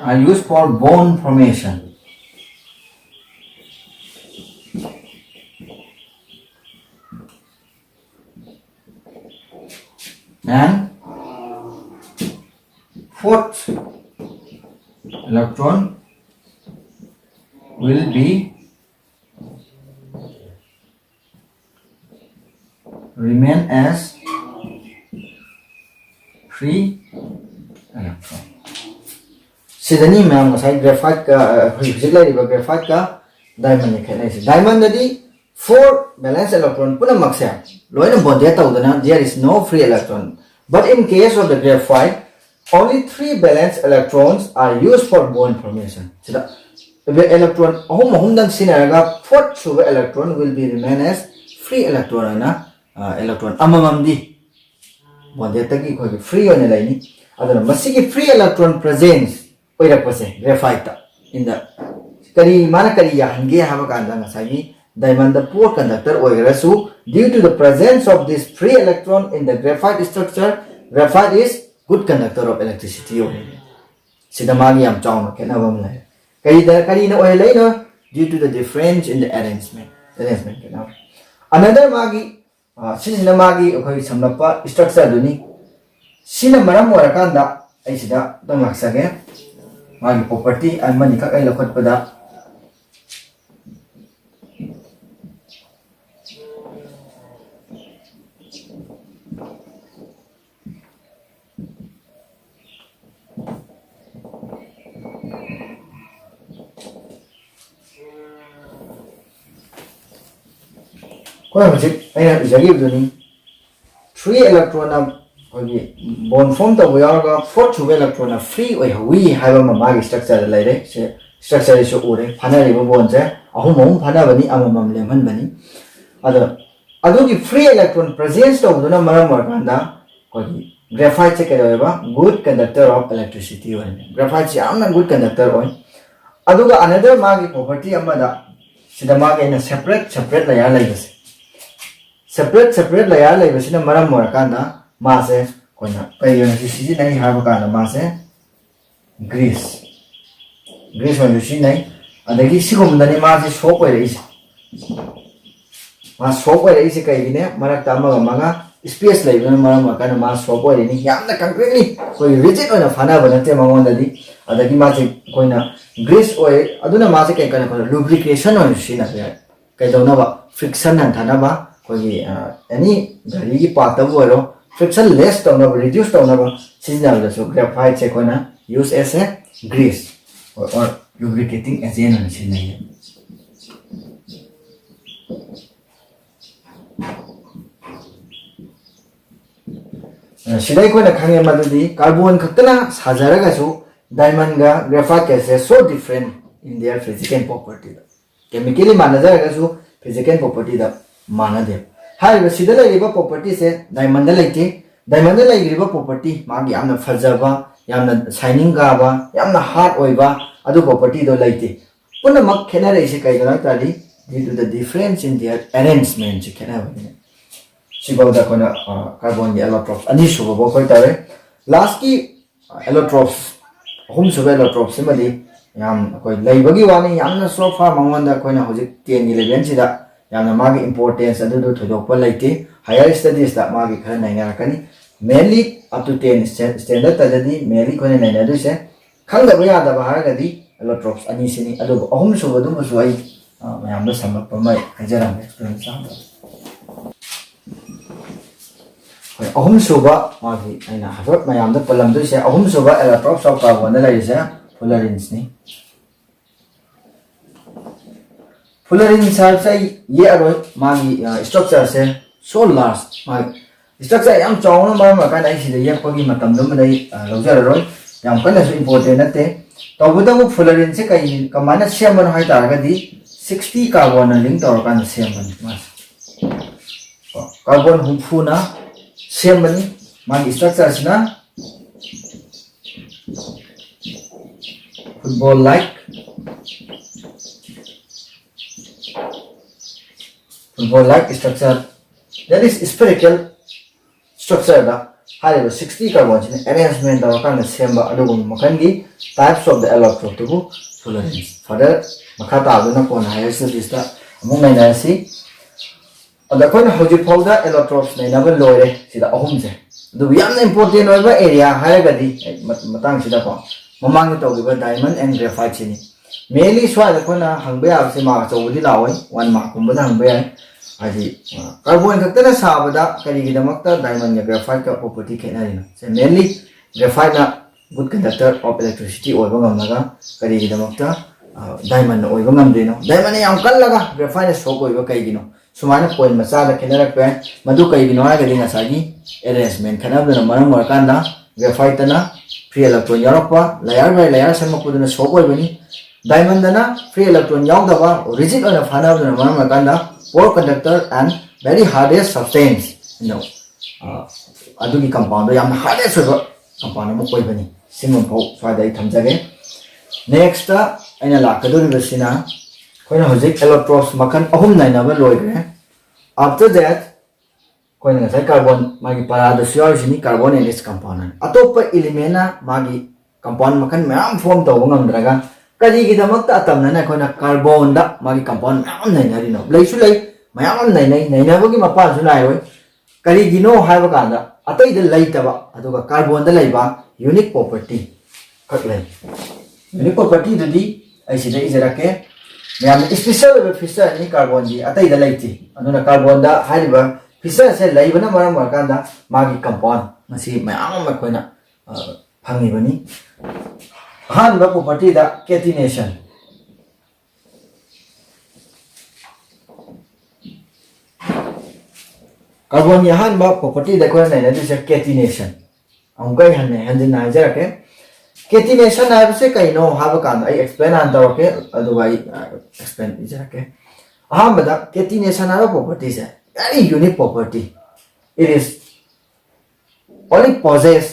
are used for bond formation. And fourth electron will be remain as free electron. ꯁꯤꯗꯅꯤ ꯃꯌꯥꯝ ꯉꯁꯥꯏ graphite ꯀ, ꯑ, ꯑꯩꯈꯣꯏ ꯍꯧꯖꯤꯛ ꯂꯩꯔꯤꯕ graphite ꯀ diamond ꯀ ꯈꯦꯠꯅꯔꯤꯁꯦ꯫ Diamond ꯗꯗꯤ four valence electron ꯄꯨꯝꯅꯃꯛꯁꯦ ꯂꯣꯏꯅ bonded ꯇꯧꯗꯅ there is no free electron, but in case of the graphite Only three valence electrons are used for bond formation. ꯁꯤꯗ electron ꯑꯍꯨꯝ ꯑꯍꯨꯝꯗꯪ ꯁꯤꯖꯤꯟꯅꯔꯒ fourth ꯁꯨꯕ electron will be remain as free electron ꯍꯥꯏꯅ, ꯑ, electron ꯑꯃꯃꯝꯗꯤ bondedꯇꯒꯤ ꯑꯩꯈꯣꯏꯒꯤ free ꯑꯣꯏꯅ ꯂꯩꯅꯤ꯫ ꯑꯗꯨꯅ ꯃꯁꯤꯒꯤ free electron presence ꯑꯣꯏꯔꯛꯄꯁꯦ graphiteꯇ, in the, ꯀꯔꯤ, ꯃꯥꯅ ꯀꯔꯤ ꯌꯥꯍꯟꯒꯦ ꯍꯥꯏꯕ ꯀꯥꯟꯗ ꯉꯁꯥꯏꯒꯤ diamondꯗ poor conductor ꯑꯣꯏꯈ꯭ꯔꯁꯨ, due to the presence of this free electron in the graphite structure, graphite is good conductor of electricity ꯑꯣꯏꯔꯤꯅꯤ꯫ ꯁꯤꯗ ꯃꯥꯒꯤ ꯌꯥꯝ ꯆꯥꯎꯅ ꯈꯦꯠꯅꯕ ꯑꯃ ꯂꯩꯔꯦ꯫ ꯀꯔꯤꯗ, ꯀꯔꯤꯅ ꯑꯣꯏꯍꯜꯂꯛꯏꯅꯣ? Due to the difference in the arrangement, arrangement ꯈꯦꯠꯅꯕ꯫ Another ꯃꯥꯒꯤ, ꯑ, ꯁꯤꯁꯤꯅ ꯃꯥꯒꯤ ꯑꯩꯈꯣꯏ ꯁꯝꯂꯞꯄ structureꯗꯨꯅꯤ꯫ ꯁꯤꯅ ꯃꯔꯝ ꯑꯣꯏꯔꯀꯥꯟꯗ ꯑꯩ ꯁꯤꯗ ꯑꯝꯇꯪ ꯂꯥꯛꯆꯒꯦ꯫ ꯃꯥꯒꯤ property ꯑꯃꯅꯤꯈꯛ ꯑꯩ ꯂꯧꯈꯠꯄꯗ, ꯑꯩꯈꯣꯏ ꯍꯧꯖꯤꯛ ꯑꯩꯅ ꯏꯖꯈꯤꯕꯗꯨꯅꯤ꯫ Three electronꯅ ꯑꯩꯈꯣꯏꯒꯤ bond form ꯇꯧꯕ ꯌꯥꯎꯔꯒ fourth ꯁꯨꯕ electronꯅ free ꯑꯣꯏꯍꯧꯋꯤ ꯍꯥꯏꯕ ꯑꯃ ꯃꯥꯒꯤ structureꯗ ꯂꯩꯔꯦ꯫ ꯁꯦ, structureꯁꯨ ꯎꯔꯦ꯫ ꯐꯥꯅꯔꯤꯕ bondꯁꯦ ꯑꯍꯨꯝ ꯑꯍꯨꯝ ꯐꯥꯅꯕꯅꯤ, ꯑꯃꯃꯝ ꯂꯦꯝꯍꯟꯕꯅꯤ꯫ ꯑꯗꯣ ꯑꯗꯨꯒꯤ free electron presence ꯇꯧꯕꯗꯨꯅ ꯃꯔꯝ ꯑꯣꯏꯔꯀꯥꯟꯗ ꯑꯩꯈꯣꯏꯒꯤ graphiteꯁꯦ ꯀꯩꯗꯧꯋꯦꯕ? Good conductor of electricity ꯑꯣꯏꯔꯅꯤ꯫ Graphiteꯁꯦ ꯌꯥꯝꯅ good conductor ꯑꯣꯏ꯫ ꯑꯗꯨꯒ another ꯃꯥꯒꯤ property ꯑꯃꯗ, ꯁꯤꯗ ꯃꯥꯒꯤ ꯑꯩꯅ separate, separate layer ꯂꯩꯕꯁꯦ, separate, separate layer ꯂꯩꯕꯁꯤꯅ ꯃꯔꯝ ꯑꯣꯏꯔꯀꯥꯟꯗ ꯃꯥꯁꯦ ꯑꯩꯈꯣꯏꯅ ꯀꯩ ꯑꯣꯏꯅꯁꯨ ꯁꯤꯖꯤꯟꯅꯩ ꯍꯥꯏꯕ ꯀꯥꯟꯗ ꯃꯥꯁꯦ grease, grease ꯑꯣꯏꯅꯁꯨ ꯁꯤꯖꯤꯟꯅꯩ꯫ ꯑꯗꯒꯤ ꯁꯤꯒꯨꯝꯕꯗꯅꯤ ꯃꯥꯁꯦ soft ꯑꯣꯏꯔꯛꯏꯁꯦ꯫ ꯃꯥ soft ꯑꯣꯏꯔꯛꯏꯁꯦ ꯀꯩꯒꯤꯅꯦ? ꯃꯔꯛꯇ ꯑꯃꯒ ꯑꯃꯒ space ꯂꯩꯕꯅ ꯃꯔꯝ ꯑꯣꯏꯔꯀꯥꯟꯗ ꯃꯥ soft ꯑꯣꯏꯔꯤꯅꯤ꯫ ꯌꯥꯝꯅ concretely ꯑꯩꯈꯣꯏꯒꯤ rigid ꯑꯣꯏꯅ ꯐꯥꯅꯕ ꯅꯠꯇꯦ ꯃꯉꯣꯟꯗꯗꯤ꯫ ꯑꯗꯒꯤ ꯃꯥꯁꯦ ꯑꯩꯈꯣꯏꯅ grease ꯑꯣꯏ, ꯑꯗꯨꯅ ꯃꯥꯁꯦ ꯀꯩ ꯀꯩꯅꯣ ꯑꯩꯈꯣꯏꯅ lubrication ꯑꯣꯏꯅꯁꯨ ꯁꯤꯖꯤꯟꯅꯕ ꯌꯥꯏ꯫ ꯀꯩꯗꯧꯅꯕ? Friction ꯍꯟꯊꯅꯕ, ꯑꯩꯈꯣꯏꯒꯤ, ꯑ, any ꯒꯥꯔꯤꯒꯤ partꯇꯕꯨ ꯑꯣꯏꯔꯣ, friction less ꯇꯧꯅꯕ, reduce ꯇꯧꯅꯕ ꯁꯤꯖꯤꯟꯅꯕꯗꯁꯨ graphiteꯁꯦ ꯑꯩꯈꯣꯏꯅ use as a grease or, or lubricating agent ꯑꯣꯏꯅ ꯁꯤꯖꯤꯟꯅꯩꯌꯦ꯫ ꯁꯤꯗ ꯑꯩꯈꯣꯏꯅ ꯈꯪꯉꯦ ꯃꯗꯨꯗꯤ carbon ꯈꯛꯇꯅ ꯁꯥꯖꯔꯒꯁꯨ diamond ꯒ graphite ꯀꯁꯦ so different in their physical property the, chemically ꯃꯥꯟꯅꯖꯔꯒꯁꯨ physical property ꯗ ꯃꯥꯟꯅꯗꯦ꯫ ꯍꯥꯏꯔꯤꯕ ꯁꯤꯗ ꯂꯩꯔꯤꯕ property ꯁꯦ diamond ꯗ ꯂꯩꯇꯦ꯫ Diamond ꯗ ꯂꯩꯔꯤꯕ property ꯃꯥꯒꯤ ꯌꯥꯝꯅ ꯐꯖꯕ, ꯌꯥꯝꯅ shining ꯀꯥꯕ, ꯌꯥꯝꯅ hard ꯑꯣꯏꯕ ꯑꯗꯨ property ꯗꯣ ꯂꯩꯇꯦ꯫ ꯄꯨꯝꯅꯃꯛ ꯈꯦꯠꯅꯔꯛꯏꯁꯦ ꯀꯩꯒꯤꯅꯣ ꯍꯥꯏ ꯇꯥꯔꯗꯤ, due to the difference in their arrangement ꯁꯤ ꯈꯦꯠꯅꯕꯒꯤꯅꯦ꯫ ꯁꯤꯐꯥꯎꯗ ꯑꯩꯈꯣꯏꯅ carbon ꯒꯤ allotrope ꯑꯅꯤꯁꯨꯕ ꯐꯥꯎ ꯑꯩꯈꯣꯏ ꯇꯧꯔꯦ꯫ Last ꯀꯤ allotrope, ꯑꯍꯨꯝꯁꯨꯕ allotrope ꯁꯤꯃꯗꯤ ꯌꯥꯝ ꯑꯩꯈꯣꯏ ꯂꯩꯕꯒꯤ ꯋꯥꯅꯤ, ꯌꯥꯝꯅ so far ꯃꯉꯣꯟꯗ ꯑꯩꯈꯣꯏꯅ ꯍꯧꯖꯤꯛ ten ꯒꯤ level ꯁꯤꯗ ꯌꯥꯝꯅ ꯃꯥꯒꯤ importance ꯑꯗꯨꯗꯨ ꯊꯣꯏꯗꯣꯛꯄ ꯂꯩꯇꯦ꯫ Higher studies ꯇ ꯃꯥꯒꯤ ꯈꯔ ꯅꯩꯅꯔꯛꯀꯅꯤ꯫ Mainly up to ten standard ꯇꯗꯤ mainly ꯑꯩꯈꯣꯏꯅ ꯅꯩꯅꯗꯣꯏꯁꯦ ꯈꯪꯗꯕ ꯌꯥꯗꯕ ꯍꯥꯏꯔꯒꯗꯤ allotropes ꯑꯅꯤꯁꯤꯅꯤ꯫ ꯑꯗꯨꯕꯨ ꯑꯍꯨꯝꯁꯨꯕꯗꯨꯃꯁꯨ ꯑꯩ, ꯑ, ꯃꯌꯥꯝꯗ ꯁꯝꯂꯞꯄ ꯑꯃ ꯍꯥꯏꯖꯔꯝꯒꯦ, explain ꯃꯆꯥ ꯑꯃ꯫ ꯍꯣꯏ, ꯑꯍꯨꯝꯁꯨꯕ ꯃꯥꯒꯤ ꯑꯩꯅ ꯍꯥꯏꯐꯦꯠ ꯃꯌꯥꯝꯗ ꯄꯜꯂꯝꯗꯣꯏꯁꯦ, ꯑꯍꯨꯝꯁꯨꯕ allotropes of carbon ꯗ ꯂꯩꯔꯤꯁꯦ fullerenes ꯅꯤ꯫ Fullerenes ꯍꯥꯏꯕꯁꯦ ꯑꯩ ꯌꯦꯛꯑꯔꯣꯏ, ꯃꯥꯒꯤ, ꯑ, structure ꯁꯦ so large, ꯃꯥꯒꯤ structure ꯌꯥꯝ ꯆꯥꯎꯅ ꯃꯔꯝ ꯑꯣꯏꯔꯀꯥꯟꯗ ꯑꯩ ꯁꯤꯗ ꯌꯦꯛꯄꯒꯤ ꯃꯇꯝꯗꯨꯃꯗ ꯑꯩ, ꯑ, ꯂꯧꯖꯔꯔꯣꯏ, ꯌꯥꯝ ꯀꯟꯅꯁꯨ important ꯅꯠꯇꯦ꯫ ꯇꯧꯕꯇꯕꯨ fullerenes ꯁꯦ ꯀꯩ, ꯀꯃꯥꯏꯅ ꯁꯦꯝꯕꯅꯣ ꯍꯥꯏ ꯇꯥꯔꯒꯗꯤ sixty carbon ꯅ link ꯇꯧꯔꯀꯥꯟꯗ ꯁꯦꯝꯕꯅꯤ ꯃꯥꯁꯦ꯫ ꯀꯣ, carbon ꯍꯨꯝꯐꯨꯅ ꯁꯦꯝꯕꯅꯤ ꯃꯥꯒꯤ structure ꯁꯤꯅ꯫ Football like, football like structure, that is spherical structure ꯗ ꯍꯥꯏꯔꯤꯕ sixty carbon ꯁꯤꯅ arrangement ꯇꯧꯔꯀꯥꯟꯗ ꯁꯦꯝꯕ ꯑꯗꯨꯒꯨꯝꯕ ꯃꯈꯜꯒꯤ types of the allotrope ꯇꯨꯕꯨ fullerenes꯫ Further ꯃꯈꯥ ꯇꯥꯕꯗꯨꯅ ꯀꯣꯟꯅ higher studies ꯇ ꯑꯃꯨꯛ ꯅꯩꯅꯔꯁꯤ꯫ ꯑꯗ ꯑꯩꯈꯣꯏꯅ ꯍꯧꯖꯤꯛ ꯐꯥꯎꯗ allotropes ꯅꯩꯅꯕ ꯂꯣꯏꯔꯦ ꯁꯤꯗ ꯑꯍꯨꯝꯁꯦ꯫ ꯑꯗꯨꯕꯨ ꯌꯥꯝꯅ important ꯑꯣꯏꯕ area ꯍꯥꯏꯔꯒꯗꯤ ꯑꯩ ꯃ-, ꯃꯇꯥꯡꯁꯤꯗꯀꯣ, ꯃꯃꯥꯡꯗ ꯇꯧꯈꯤꯕ diamond and graphite ꯁꯤꯅꯤ꯫ Mainly ꯁ꯭ꯋꯥꯏꯗ ꯑꯩꯈꯣꯏꯅ ꯍꯪꯕ ꯌꯥꯕꯁꯦ mark ꯑꯆꯧꯕꯗꯤ ꯂꯥꯛꯑꯣꯏ, one mark ꯀꯨꯝꯕꯗ ꯍꯪꯕ ꯌꯥꯏ꯫ ꯍꯥꯏꯗꯤ, ꯑ, carbon ꯈꯛꯇꯅ ꯁꯥꯕꯗ ꯀꯔꯤꯒꯤꯗꯃꯛꯇ diamond ꯒ graphite ꯀ property ꯈꯦꯠꯅꯔꯤꯅꯣ? ꯁꯦ, mainly graphite ꯅ good conductor of electricity ꯑꯣꯏꯕ ꯉꯝꯂꯒ ꯀꯔꯤꯒꯤꯗꯃꯛꯇ, ꯑ, diamond ꯅ ꯑꯣꯏꯕ ꯉꯝꯗ꯭ꯔꯤꯅꯣ? Diamond ꯅ ꯌꯥꯝ ꯀꯜꯂꯒ graphite ꯅ soft ꯑꯣꯏꯕ ꯀꯩꯒꯤꯅꯣ? ꯁꯨꯃꯥꯏꯅ ꯄꯣꯏꯟ ꯃꯆꯥꯗ ꯈꯦꯠꯅꯔꯛꯄ ꯌꯥꯏ꯫ ꯃꯗꯨ ꯀꯩꯒꯤꯅꯣ ꯍꯥꯏꯔꯒꯗꯤ ꯉꯁꯥꯏꯒꯤ ꯑꯦꯔꯦꯟꯖꯃꯦꯟ ꯈꯦꯠꯅꯕꯗꯨꯅ ꯃꯔꯝ ꯑꯣꯏꯔꯀꯥꯟꯗ ꯒ꯭ꯔꯦꯐꯥꯏꯠꯇꯅ ꯐ꯭ꯔꯤ ꯏꯂꯦꯛꯇ꯭ꯔꯣꯟ ꯌꯥꯎꯔꯛꯄ, ꯂꯦꯌꯔ ꯕꯥꯏ ꯂꯦꯌꯔ ꯁꯦꯝꯃꯛꯄꯗꯨꯅ ꯁꯣꯞ ꯑꯣꯏꯕꯅꯤ꯫ ꯗꯥꯏꯃꯟꯗꯅ ꯐ꯭ꯔꯤ ꯏꯂꯦꯛꯇ꯭ꯔꯣꯟ ꯌꯥꯎꯗꯕ, ꯔꯤꯖꯤꯠ ꯑꯣꯏꯅ ꯐꯥꯅꯕꯗꯨꯅ ꯃꯔꯝ ꯑꯣꯏꯔꯀꯥꯟꯗ poor conductor and very hardest substance, ꯑꯗꯨꯒꯤ ꯀꯝꯄꯥꯎꯟꯗꯣ ꯌꯥꯝꯅ ꯍꯥꯔꯗꯦꯁ ꯑꯣꯏꯕ ꯀꯝꯄꯥꯎꯟ ꯑꯃ ꯑꯣꯏꯕꯅꯤ꯫ ꯁꯤꯃꯐꯥꯎ ꯁ꯭ꯋꯥꯏꯗ ꯑꯩ ꯊꯝꯖꯒꯦ꯫ ꯅꯦꯛꯁꯇ ꯑꯩꯅ ꯂꯥꯛꯀꯗꯧꯔꯤꯕꯁꯤꯅ, ꯑꯩꯈꯣꯏꯅ ꯍꯧꯖꯤꯛ ꯑꯦꯂꯣꯇ꯭ꯔꯣꯞꯁ ꯃꯈꯜ ꯑꯍꯨꯝ ꯅꯩꯅꯕ ꯂꯣꯏꯈ꯭ꯔꯦ꯫ After that, ꯑꯩꯈꯣꯏꯅ ꯉꯁꯥꯏ ꯀꯥꯔꯕꯣꯟ, ꯃꯥꯒꯤ ꯄꯔꯥꯗꯁꯨ ꯌꯥꯎꯔꯤꯁꯤꯅꯤ, carbon and its compound ꯍꯥꯏꯅ꯫ ꯑꯇꯣꯞꯄ ꯏꯂꯤꯃꯦꯟꯅ ꯃꯥꯒꯤ ꯀꯝꯄꯥꯎꯟ ꯃꯈꯜ ꯃꯌꯥꯝ ꯐꯣꯝ ꯇꯧꯕ ꯉꯝꯗ꯭ꯔꯒ ꯀꯔꯤꯒꯤꯗꯃꯛꯇ ꯑꯇꯝꯅꯅ ꯑꯩꯈꯣꯏꯅ ꯀꯥꯔꯕꯣꯟꯗ ꯃꯥꯒꯤ ꯀꯝꯄꯥꯎꯟ ꯃꯌꯥꯝ ꯑꯃ ꯅꯩꯅꯔꯤꯅꯣ? ꯂꯩꯁꯨ ꯂꯩ, ꯃꯌꯥꯝ ꯑꯃ ꯅꯩꯅꯩ, ꯅꯩꯅꯕꯒꯤ ꯃꯄꯥꯟꯁꯨ ꯅꯥꯏꯔꯣꯏ꯫ ꯀꯔꯤꯒꯤꯅꯣ ꯍꯥꯏꯕ ꯀꯥꯟꯗ ꯑꯇꯩꯗ ꯂꯩꯇꯕ ꯑꯗꯨꯒ ꯀꯥꯔꯕꯣꯟꯗ ꯂꯩꯕ ꯌꯨꯅꯤꯛ ꯄ꯭ꯔꯣꯄꯔꯇꯤ ꯈꯛ ꯂꯩ꯫ ꯌꯨꯅꯤꯛ ꯄ꯭ꯔꯣꯄꯔꯇꯤꯗꯨꯗꯤ ꯑꯩ ꯁꯤꯗ ꯏꯖꯔꯛꯀꯦ꯫ ꯌꯥꯝꯅ ꯏꯁꯄꯤꯁꯦꯜ ꯑꯣꯏꯕ ꯐꯤꯆꯔꯅꯤ ꯀꯥꯔꯕꯣꯟꯒꯤ, ꯑꯇꯩꯗ ꯂꯩꯇꯦ꯫ ꯑꯗꯨꯅ ꯀꯥꯔꯕꯣꯟꯗ ꯍꯥꯏꯔꯤꯕ ꯐꯤꯆꯔꯁꯦ ꯂꯩꯕꯅ ꯃꯔꯝ ꯑꯣꯏꯔꯀꯥꯟꯗ ꯃꯥꯒꯤ ꯀꯝꯄꯥꯎꯟ ꯃꯁꯤ ꯃꯌꯥꯝ ꯑꯃ ꯑꯩꯈꯣꯏꯅ, ꯑ, ꯐꯪꯉꯤꯕꯅꯤ꯫ ꯑꯍꯥꯟꯕ ꯄ꯭ꯔꯣꯄꯔꯇꯤꯗ ꯀꯦꯇꯤꯅꯦꯁꯟ꯫ ꯀꯥꯔꯕꯣꯟꯒꯤ ꯑꯍꯥꯟꯕ ꯄ꯭ꯔꯣꯄꯔꯇꯤꯗ ꯑꯩꯈꯣꯏꯅ ꯅꯩꯅꯗꯣꯏꯁꯦ ꯀꯦꯇꯤꯅꯦꯁꯟ꯫ ꯑꯃꯨꯛꯀ ꯑꯩ ꯍꯟꯅ ꯍꯟꯖꯤꯟꯅ ꯍꯥꯏꯖꯔꯛꯀꯦ꯫ ꯀꯦꯇꯤꯅꯦꯁꯟ ꯍꯥꯏꯕꯁꯦ ꯀꯩꯅꯣ ꯍꯥꯏꯕ ꯀꯥꯟꯗ ꯑꯩ ꯑꯦꯛꯁꯄ꯭ꯂꯦꯟ ꯍꯥꯟꯅ ꯇꯧꯔꯛꯀꯦ, ꯑꯗꯨꯒ ꯑꯩ, ꯑ, ꯑꯦꯛꯁꯄ꯭ꯂꯦꯟ ꯄꯤꯖꯔꯛꯀꯦ꯫ ꯑꯍꯥꯟꯕꯗ ꯀꯦꯇꯤꯅꯦꯁꯟ ꯍꯥꯏꯕ ꯄ꯭ꯔꯣꯄꯔꯇꯤꯁꯦ very unique property. It is only possess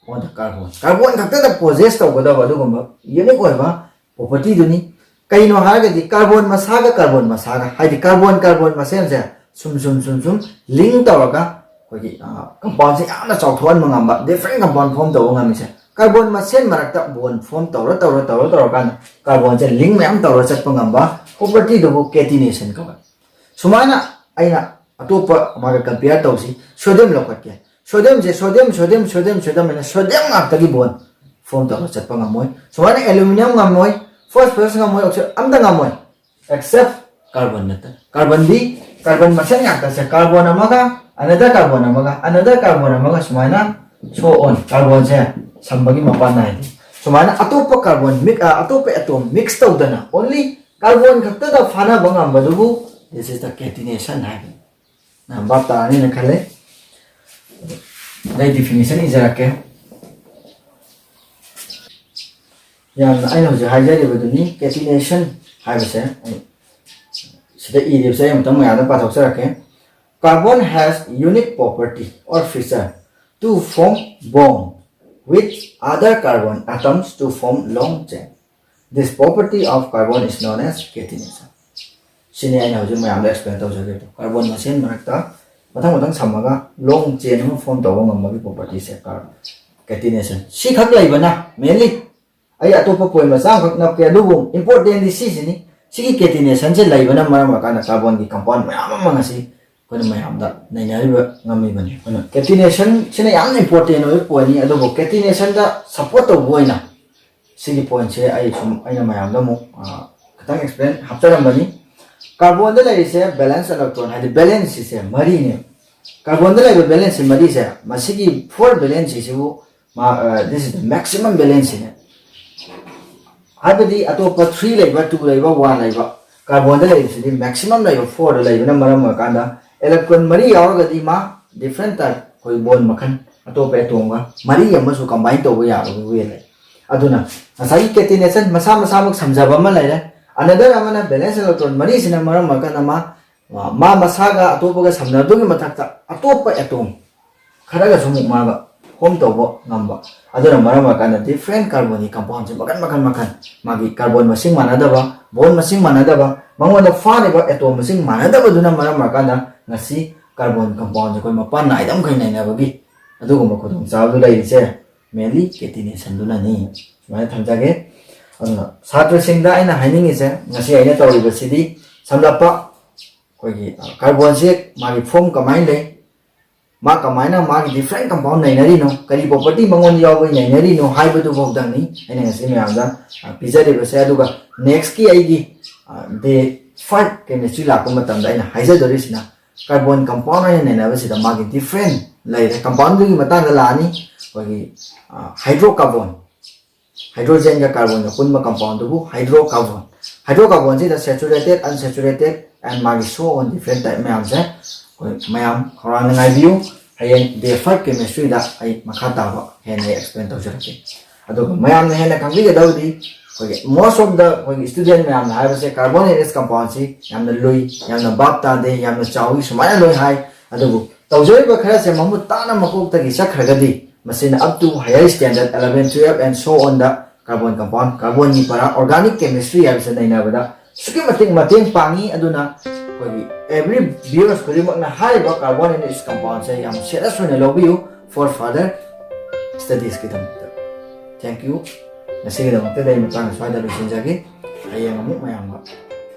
on the carbon. Carbon ꯈꯛꯇꯗ ꯄꯣꯖꯦꯁ ꯇꯧꯒꯗꯕ ꯑꯗꯨꯒꯨꯝꯕ ꯌꯨꯅꯤꯛ ꯑꯣꯏꯕ ꯄ꯭ꯔꯣꯄꯔꯇꯤꯗꯨꯅꯤ꯫ ꯀꯩꯅꯣ ꯍꯥꯏꯔꯒꯗꯤ ꯀꯥꯔꯕꯣꯟ ꯃꯁꯥꯒ ꯀꯥꯔꯕꯣꯟ ꯃꯁꯥꯒ, ꯍꯥꯏꯗꯤ ꯀꯥꯔꯕꯣꯟ ꯀꯥꯔꯕꯣꯟ ꯃꯁꯦꯟꯁꯦ ꯁꯨꯝ ꯁꯨꯝ ꯁꯨꯝ ꯁꯨꯝ ꯂꯤꯡ ꯇꯧꯔꯒ ꯑꯩꯈꯣꯏꯒꯤ, ꯑ, ꯀꯝꯄꯥꯎꯟꯁꯦ ꯌꯥꯝꯅ ꯆꯥꯎꯊꯣꯛꯍꯟꯕ ꯉꯝꯕ, ꯗꯤꯐ꯭ꯔꯦꯟ ꯀꯝꯄꯥꯎꯟ ꯐꯣꯝ ꯇꯧꯕ ꯉꯝꯃꯤꯁꯦ꯫ ꯀꯥꯔꯕꯣꯟ ꯃꯁꯦꯟ ꯃꯔꯛꯇ ꯕꯣꯟ ꯐꯣꯝ ꯇꯧꯔ ꯇꯧꯔ ꯇꯧꯔ ꯇꯧꯔꯀꯥꯟꯗ ꯀꯥꯔꯕꯣꯟꯁꯦ ꯂꯤꯡ ꯃꯌꯥꯝ ꯇꯧꯔ ꯆꯠꯄ ꯉꯝꯕ ꯄ꯭ꯔꯣꯄꯔꯇꯤꯗꯨꯕꯨ ꯀꯦꯇꯤꯅꯦꯁꯟ ꯀꯧꯋꯦ꯫ ꯁꯨꯃꯥꯏꯅ ꯑꯩꯅ ꯑꯇꯣꯞꯄ ꯑꯃꯒ ꯀꯝꯄꯤꯌꯔ ꯇꯧꯁꯤ꯫ ꯁꯣꯗꯤꯌꯝ ꯂꯧꯈꯠꯀꯦ꯫ ꯁꯣꯗꯤꯌꯝꯁꯦ ꯁꯣꯗꯤꯌꯝ, ꯁꯣꯗꯤꯌꯝ, ꯁꯣꯗꯤꯌꯝ, ꯁꯣꯗꯤꯌꯝ ꯍꯥꯏꯅ ꯁꯣꯗꯤꯌꯝ ꯉꯥꯛꯇꯒꯤ ꯕꯣꯟ ꯐꯣꯝ ꯇꯧꯔ ꯆꯠꯄ ꯉꯝꯃꯣꯏ꯫ ꯁꯨꯃꯥꯏꯅ ꯑꯦꯂꯨꯃꯤꯅꯤꯌꯝ ꯉꯝꯃꯣꯏ, ꯐꯣꯁꯐꯔꯁ ꯉꯝꯃꯣꯏ, ꯑꯣꯛꯁꯥꯏꯗ ꯑꯝꯇ ꯉꯝꯃꯣꯏ꯫ ꯑꯦꯛꯁꯦꯞ ꯀꯥꯔꯕꯟ ꯅꯠꯇꯅ꯫ ꯀꯥꯔꯕꯟꯗꯤ ꯀꯥꯔꯕꯟ ꯃꯁꯦꯟ ꯉꯥꯛꯇꯁꯦ, ꯀꯥꯔꯕꯣꯟ ꯑꯃꯒ, ꯑꯅꯗꯔ ꯀꯥꯔꯕꯣꯟ ꯑꯃꯒ, ꯑꯅꯗꯔ ꯀꯥꯔꯕꯣꯟ ꯑꯃꯒ, ꯁꯨꯃꯥꯏꯅ so on, ꯀꯥꯔꯕꯣꯟꯁꯦ ꯁꯝꯕꯒꯤ ꯃꯄꯥꯟ ꯅꯥꯏꯗꯦ꯫ ꯁꯨꯃꯥꯏꯅ ꯑꯇꯣꯞꯄ ꯀꯥꯔꯕꯣꯟ ꯃꯤꯛ-, ꯑ, ꯑꯇꯣꯞꯄ ꯑꯦꯇꯣꯝ ꯃꯤꯛꯁ ꯇꯧꯗꯅ only ꯀꯥꯔꯕꯣꯟ ꯈꯛꯇꯗ ꯐꯥꯅꯕ ꯉꯝꯕꯗꯨꯕꯨ This is the catenation ꯍꯥꯏꯕꯅꯤ꯫ ꯅꯪ ꯚꯥꯞ ꯇꯥꯔꯅꯤꯅ ꯈꯜꯂꯦ꯫ ꯑꯗꯩ definition ꯏꯖꯔꯛꯀꯦ꯫ ꯌꯥꯝꯅ ꯑꯩꯅ ꯍꯧꯖꯤꯛ ꯍꯥꯏꯖꯔꯤꯕꯗꯨꯅꯤ catenation ꯍꯥꯏꯕꯁꯦ꯫ ꯑꯩ ꯁꯤꯗ ꯏꯔꯤꯕꯁꯦ ꯑꯩ ꯑꯃꯨꯛꯇꯪ ꯃꯌꯥꯝꯗ ꯄꯥꯊꯣꯛꯆꯔꯛꯀꯦ꯫ Carbon has unique property or feature to form bond with other carbon atoms to form long chain. This property of carbon is known as catenation. ꯁꯤꯅꯤ ꯑꯩꯅ ꯍꯧꯖꯤꯛ ꯃꯌꯥꯝꯗ explain ꯇꯧꯖꯒꯦ꯫ ꯀꯥꯔꯕꯣꯟ ꯃꯁꯦꯟ ꯃꯔꯛꯇ ꯃꯊꯪ ꯃꯊꯪ ꯁꯝꯃꯒ long chain ꯑꯃ form ꯇꯧꯕ ꯉꯝꯕꯒꯤ property ꯁꯦ catenation꯫ ꯁꯤꯈꯛ ꯂꯩꯕꯅ mainly, ꯑꯩ ꯑꯇꯣꯞꯄ point ꯃꯆꯥ ꯑꯃꯈꯛ ꯅꯞꯀꯦ, ꯑꯗꯨꯕꯨ important ꯗꯤ ꯁꯤꯁꯤꯅꯤ꯫ ꯁꯤꯒꯤ catenation ꯁꯦ ꯂꯩꯕꯅ ꯃꯔꯝ ꯑꯣꯏꯔꯀꯥꯟꯗ ꯀꯥꯔꯕꯣꯟꯒꯤ compound ꯃꯌꯥꯝ ꯑꯃ ꯉꯁꯤ ꯑꯩꯈꯣꯏꯅ ꯃꯌꯥꯝꯗ ꯅꯩꯅꯔꯤꯕ ꯉꯝꯃꯤꯕꯅꯤ꯫ ꯑꯩꯈꯣꯏꯅ catenation ꯁꯤꯅ ꯌꯥꯝꯅ important ꯑꯣꯏꯕ point ꯅꯤ, ꯑꯗꯨꯕꯨ catenation ꯗ support ꯇꯧꯕ ꯑꯣꯏꯅ ꯁꯤꯒꯤ point ꯁꯦ ꯑꯩ ꯁꯨꯝ ꯑꯩꯅ ꯃꯌꯥꯝꯗ ꯑꯃꯨꯛ, ꯑ, ꯈꯤꯇꯪ explain ꯍꯥꯞꯆꯔꯝꯕꯅꯤ꯫ ꯀꯥꯔꯕꯣꯟꯗ ꯂꯩꯔꯤꯁꯦ valence electron ꯍꯥꯏꯗꯤ valence ꯁꯦ ꯃꯔꯤꯅꯦ꯫ ꯀꯥꯔꯕꯣꯟꯗ ꯂꯩꯕ valence ꯁꯦ ꯃꯔꯤꯁꯦ, ꯃꯁꯤꯒꯤ four valence ꯁꯤꯕꯨ ꯃꯥ, ꯑ, this is the maximum valence ꯅꯦ꯫ ꯍꯥꯏꯕꯗꯤ ꯑꯇꯣꯞꯄ three ꯂꯩꯕ, two ꯂꯩꯕ, one ꯂꯩꯕ, ꯀꯥꯔꯕꯣꯟꯗ ꯂꯩꯕꯁꯤꯗꯤ maximum ꯂꯩꯕ four ꯗ ꯂꯩꯕꯅ ꯃꯔꯝ ꯑꯣꯏꯔꯀꯥꯟꯗ electron ꯃꯔꯤ ꯌꯥꯎꯔꯒꯗꯤ ꯃꯥ different type, ꯑꯩꯈꯣꯏ bond ꯃꯈꯜ ꯑꯇꯣꯞꯄ atom ꯒ ꯃꯔꯤ ꯑꯃꯁꯨ combine ꯇꯧꯕ ꯌꯥꯕꯒꯤ way ꯂꯩ꯫ ꯑꯗꯨꯅ ꯉꯁꯥꯏꯒꯤ catenation ꯃꯁꯥ ꯃꯁꯥꯃꯛ ꯁꯝꯖꯕ ꯑꯃ ꯂꯩꯔꯦ꯫ Another ꯑꯃꯅ valence electron ꯃꯔꯤꯁꯤꯅ ꯃꯔꯝ ꯑꯣꯏꯔꯀꯥꯟꯗ ꯃꯥ, ꯃꯥ ꯃꯁꯥꯒ ꯑꯇꯣꯞꯄꯒ ꯁꯝꯅꯕꯗꯨꯒꯤ ꯃꯊꯛꯇ ꯑꯇꯣꯞꯄ atom ꯈꯔꯒꯁꯨ ꯑꯃꯨꯛ ꯃꯥꯒ form ꯇꯧꯕ ꯉꯝꯕ꯫ ꯑꯗꯨꯅ ꯃꯔꯝ ꯑꯣꯏꯔꯀꯥꯟꯗ different ꯀꯥꯔꯕꯣꯟꯒꯤ compound ꯁꯦ ꯃꯈꯜ ꯃꯈꯜ ꯃꯈꯜ, ꯃꯥꯒꯤ ꯀꯥꯔꯕꯣꯟ ꯃꯁꯤꯡ ꯃꯥꯟꯅꯗꯕ, bond ꯃꯁꯤꯡ ꯃꯥꯟꯅꯗꯕ, ꯃꯉꯣꯟꯗ ꯐꯥꯔꯤꯕ atom ꯃꯁꯤꯡ ꯃꯥꯟꯅꯗꯕꯗꯨꯅ ꯃꯔꯝ ꯑꯣꯏꯔꯀꯥꯟꯗ ꯉꯁꯤ ꯀꯥꯔꯕꯣꯟ compound ꯁꯦ ꯑꯩꯈꯣꯏ ꯃꯄꯥꯟ ꯅꯥꯏꯗ ꯃꯈꯩ ꯅꯩꯅꯕꯒꯤ ꯑꯗꯨꯒꯨꯝꯕ ꯈꯨꯗꯣꯡꯆꯥꯕꯗꯨ ꯂꯩꯔꯤꯁꯦ mainly catenation ꯗꯨꯅꯅꯤ꯫ ꯁꯨꯃꯥꯏꯅ ꯊꯝꯖꯒꯦ꯫ ꯑꯗꯨꯅ ꯁꯥꯇ꯭ꯔꯁꯤꯡꯗ ꯑꯩꯅ ꯍꯥꯏꯅꯤꯡꯉꯤꯁꯦ, ꯉꯁꯤ ꯑꯩꯅ ꯇꯧꯔꯤꯕꯁꯤꯗꯤ ꯁꯝꯂꯞꯄ ꯑꯩꯈꯣꯏꯒꯤ, ꯑ, ꯀꯥꯔꯕꯣꯟꯁꯦ ꯃꯥꯒꯤ form ꯀꯃꯥꯏꯅ ꯂꯩ, ꯃꯥ ꯀꯃꯥꯏꯅ ꯃꯥꯒꯤ different compound ꯅꯩꯅꯔꯤꯅꯣ, ꯀꯔꯤ property ꯃꯉꯣꯟꯗ ꯌꯥꯎꯕꯒꯤ ꯅꯩꯅꯔꯤꯅꯣ ꯍꯥꯏꯕꯗꯨ ꯐꯥꯎꯗꯪꯅꯤ ꯑꯩꯅ ꯉꯁꯤ ꯃꯌꯥꯝꯗ, ꯑ, ꯄꯤꯖꯔꯤꯕꯁꯦ꯫ ꯑꯗꯨꯒ next ꯀꯤ ꯑꯩꯒꯤ, ꯑ, day five chemistry ꯂꯥꯛꯄ ꯃꯇꯝꯗ ꯑꯩꯅ ꯍꯥꯏꯖꯗꯣꯔꯤꯁꯤꯅ carbon compound ꯑꯣꯏꯅ ꯅꯩꯅꯕꯁꯤꯗ ꯃꯥꯒꯤ different ꯂꯩꯔꯦ꯫ Compound ꯗꯨꯒꯤ ꯃꯇꯥꯡꯗ ꯂꯥꯛꯑꯅꯤ꯫ ꯑꯩꯈꯣꯏꯒꯤ, ꯑ, hydrocarbon, hydrogen ꯒ carbon ꯒ ꯄꯨꯟꯕ compound ꯗꯨꯕꯨ hydrocarbon꯫ Hydrocarbon ꯁꯤꯗ saturated, unsaturated, and ꯃꯥꯒꯤ show on different type ꯃꯌꯥꯝꯁꯦ ꯑꯩꯈꯣꯏ ꯃꯌꯥꯝ ꯈꯧꯔꯥꯡꯅ ꯉꯥꯏꯕꯤꯌꯨ꯫ ꯍꯌꯦꯡ day five chemistryꯗ ꯑꯩ ꯃꯈꯥ ꯇꯥꯕ ꯍꯦꯟꯅ ꯑꯩ explain ꯇꯧꯖꯔꯛꯀꯦ꯫ ꯑꯗꯨꯒ ꯃꯌꯥꯝꯅ ꯍꯦꯟꯅ ꯈꯪꯕꯤꯒꯗꯕꯗꯤ ꯑꯩꯈꯣꯏꯒꯤ most of the ꯑꯩꯈꯣꯏꯒꯤ student ꯃꯌꯥꯝꯅ ꯍꯥꯏꯕꯁꯦ carbon and its compoundꯁꯤ ꯌꯥꯝꯅ ꯂꯨꯏ, ꯌꯥꯝꯅ ꯚꯥꯞ ꯇꯥꯗꯦ, ꯌꯥꯝꯅ ꯆꯥꯎꯏ ꯁꯨꯃꯥꯏꯅ ꯂꯣꯏ ꯍꯥꯏ꯫ ꯑꯗꯨꯕꯨ ꯇꯧꯖꯔꯤꯕ ꯈꯔꯁꯦ ꯃꯃꯨꯠ ꯇꯥꯅ ꯃꯀꯣꯛꯇꯒꯤ ꯆꯠꯈ꯭ꯔꯒꯗꯤ ꯃꯁꯤꯅ up to higher standard eleven, twelve and so onꯗ carbon compound, carbonꯒꯤ ꯄꯔꯥ organic chemistry ꯍꯥꯏꯕꯁꯦ ꯅꯩꯅꯕꯗ ꯑꯁꯨꯛꯀꯤ ꯃꯇꯤꯛ ꯃꯇꯦꯡ ꯄꯥꯡꯉꯤ꯫ ꯑꯗꯨꯅ ꯑꯩꯈꯣꯏꯒꯤ every viewers ꯈꯨꯗꯤꯡꯃꯛꯅ ꯍꯥꯏꯔꯤꯕ carbon and its compoundꯁꯦ ꯌꯥꯝ serious ꯑꯣꯏꯅ ꯂꯧꯕꯤꯌꯨ for further studiesꯀꯤꯗꯃꯛꯇ꯫ Thank you꯫ ꯉꯁꯤꯒꯤꯗꯃꯛꯇꯗꯤ ꯑꯩ ꯃꯇꯥꯡ ꯑꯁ꯭ꯋꯥꯏꯗ ꯂꯣꯏꯁꯤꯟꯖꯒꯦ꯫ ꯍꯌꯦꯡ ꯑꯃꯨꯛ ꯃꯌꯥꯝꯒ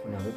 ꯎꯅꯕ